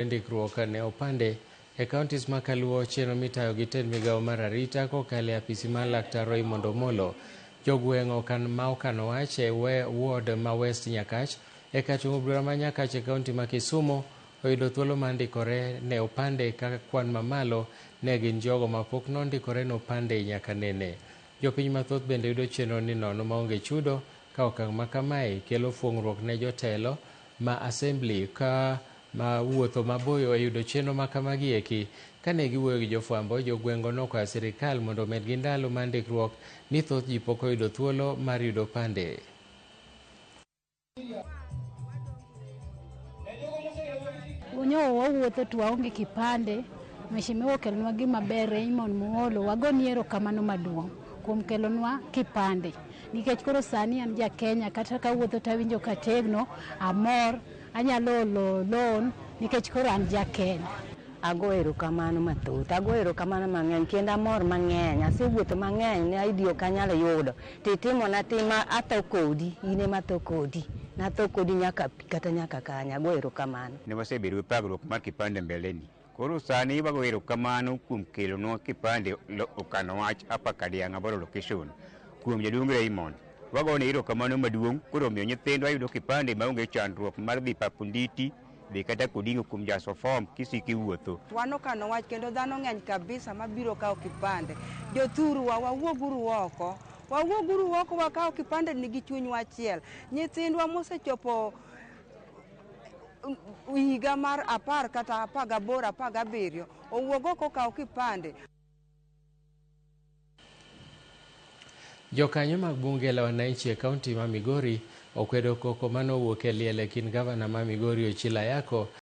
Ndikruok ne opande e counties ma kaluwo chenro mitayo gi tend migawo mar arita kokalo e apisi mar laktar Raymond Omolo. Jogweng' okan ma okano wach e ward ma West Nyakach e kar chungo bura ma Nyakach e kaunti ma Kisumu oyudo thuolo mar ndikore ne opande ka kwan mamalo ne gin jogo mapok nondikore ne opande nyaka nene. Jopiny mathoth bende yudo chenro ni nono maonge chudo ka okang' ma kamae kelo fuong'ruok ne jotelo ma assembly ka ma wuotho maboyo e yudo chenro ma kamagi eki. Kane giwuoyo gi jofwambo, jogweng'go nokwayo sirikal mondo omedgi ndalo mar ndikruok ni thoth ji pok oyudo thuolo mar yudo opande. Nyo wawuotho to waonge kipande, mheshimiwa okelonwa gima ber Raymond Muholo, wagoni erokamano maduong' kuom kelonwa kipande. Nikech koro sani an ja Kenya, kata kawuotho tawinjo kategno, amor, anyalo olo loan nikech koro an ja Kenya. Ago erokamano mathoth, ago erokamano mang'eny kendo amor mang'eny. Asewuotho mang'eny ne ID ok anyal yudo. Titimona tim atho kodi, in ema atho kodi. Natho kodi nyaka pi kata nyaka kanye, ago erokamano. Ne wasebedo gi pagruok mar kipande mbeleni. Koro sani wago erokamano kuom kelonwa kipande okano wach apa Kadiang' Aboro location kuom jaduong' Raymond. Wagone erokamano maduong' koro omiyo nyithindwa yudo kipande maonge chandruok mar dhi Papunditi, dhi kata Kodingo kuom jaso form kisiko iwuotho. Wan okano wach kendo dhano ng'eny kabisa mabiro kawo kipande. Jothurwa wawuoguru oko. Wawuoguru oko wakaw kipande nigi chunywa achiel. Nyithindwa mosechopo higa mar 10 kata 18, 17 owuog oko okaw kipande. Jokanyo mag bunge la wananchi e kaunti ma Migori okwedo koko mane owuok e liel e kind gavana ma Migori Ochilo Ayako.